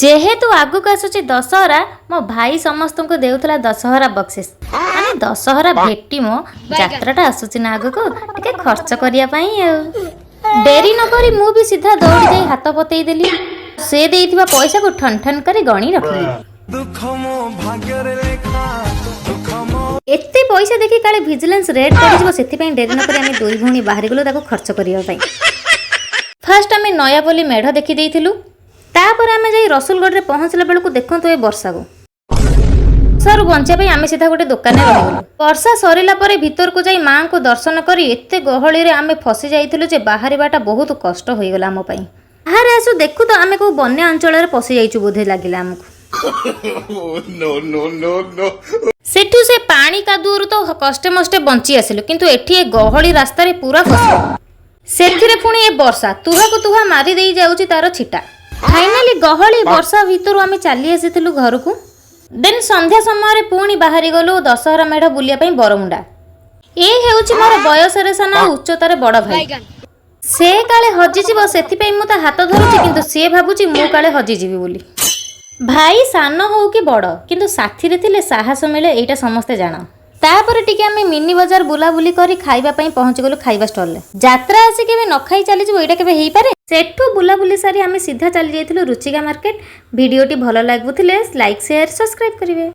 ଯେହେତୁ ଆଗକୁ ଆସୁଛି ଦଶହରା, ମୋ ଭାଇ ସମସ୍ତଙ୍କୁ ଦେଉଥିଲା ଦଶହରା ବକ୍ସିସ୍, ମାନେ ଦଶହରା ଭେଟି। ମୋ ଯାତ୍ରାଟା ଆସୁଛି ନା ଆଗକୁ, ଟିକେ ଖର୍ଚ୍ଚ କରିବା ପାଇଁ। ଆଉ ଡେରି ନକରି ମୁଁ ବି ସିଧା ଦୌଡ଼ି ଯାଇ ହାତ ପତେଇ ଦେଲି। ସେ ଦେଇଥିବା ପଇସାକୁ ଠନ୍ ଠନ୍ କରି ଗଣି ରଖିଲି। ଦୁଃଖ ମୋ ଭାଗ୍ୟରେ ଲେଖା, ଦୁଃଖ ମୋ ଏତେ ପଇସା ଦେଖି କାଳେ ଭିଜିଲାନ୍ସ ରେଡ୍ ପଡ଼ିଯିବ, ସେଥିପାଇଁ ଡେରି ନକରି ଆମେ ଦୁଇ ଭଉଣୀ ବାହାରିଗଲୁ ତାକୁ ଖର୍ଚ୍ଚ କରିବା ପାଇଁ। ଫାର୍ଷ୍ଟ ଆମେ ନୟାପଲ୍ଲୀ ମେଢ଼ ଦେଖି ଦେଇଥିଲୁ। ତାପରେ ଆମେ ଯାଇ ରସୁଲଗଡ଼ରେ ପହଞ୍ଚିଲା ବେଳକୁ ଦେଖନ୍ତୁ ଏ ବର୍ଷାକୁ। ବର୍ଷାରୁ ବଞ୍ଚିବା ପାଇଁ ଆମେ ସିଧା ଗୋଟେ ଦୋକାନରେ ରହିଗଲୁ। ବର୍ଷା ସରିଲା ପରେ ଭିତରକୁ ଯାଇ ମାଆଙ୍କୁ ଦର୍ଶନ କରି, ଏତେ ଗହଳିରେ ଆମେ ଫସି ଯାଇଥିଲୁ ଯେ ବାହାରିବାଟା ବହୁତ କଷ୍ଟ ହୋଇଗଲା ଆମ ପାଇଁ। ବାହାରେ ଆସୁ ଦେଖୁ ତ ଆମେ କୋଉ ବନ୍ୟା ଅଞ୍ଚଳରେ ପଶି ଯାଇଛୁ ବୋଧେ ଲାଗିଲା ଆମକୁ। No, no, no, no. ସେଠୁ ସେ ପାଣି କାଦୁଅରୁ ତ କଷ୍ଟେ ମଷ୍ଟେ ବଞ୍ଚି ଆସିଲୁ, କିନ୍ତୁ ଏଠି ଏ ଗହଳି ରାସ୍ତାରେ ପୁରା ଫସିଗଲୁ। ସେଥିରେ ପୁଣି ଏ ବର୍ଷା ତୁହାକୁ ତୁହା ମାରି ଦେଇ ଯାଉଛି ତାର ଛିଟା। ଫାଇନାଲି ଗହଳି ବର୍ଷା ଭିତରୁ ଆମେ ଚାଲି ଆସିଥିଲୁ ଘରକୁ। ଦେନ୍ ସନ୍ଧ୍ୟା ସମୟରେ ପୁଣି ବାହାରି ଗଲୁ ଦଶହରା ମେଢ଼ ବୁଲିବା ପାଇଁ ବରମୁଣ୍ଡା। ଏ ହେଉଛି ମୋର ବୟସରେ ସାନ ଆଉ ଉଚ୍ଚତାରେ ବଡ଼ ଭାଇ। ସେ କାଳେ ହଜିଯିବ, ସେଥିପାଇଁ ମୁଁ ତା ହାତ ଧରୁଛି, କିନ୍ତୁ ସିଏ ଭାବୁଛି ମୁଁ କାଳେ ହଜିଯିବି ବୋଲି। ଭାଇ ସାନ ହଉ କି ବଡ଼, କିନ୍ତୁ ସାଥିରେ ଥିଲେ ସାହସ ମିଳେ, ଏଇଟା ସମସ୍ତେ ଜାଣ। ତାପରେ ଟିକେ ଆମେ ମିନି ବଜାର ବୁଲାବୁଲି କରି ଖାଇବା ପାଇଁ ପହଞ୍ଚିଗଲୁ ଖାଇବା ଷ୍ଟଲରେ। ଯାତ୍ରା ଆସି କେବେ ନ ଖାଇ ଚାଲିଯିବ, ଏଇଟା କେବେ ହେଇପାରେ? ସେଠୁ ବୁଲାବୁଲି ସାରି ଆମେ ସିଧା ଚାଲି ଯାଇଥିଲୁ ରୁଚିକା ମାର୍କେଟ। ଭିଡ଼ିଓଟି ଭଲ ଲାଗୁଥିଲେ ଲାଇକ୍, ସେୟାର, ସବସ୍କ୍ରାଇବ୍ କରିବେ।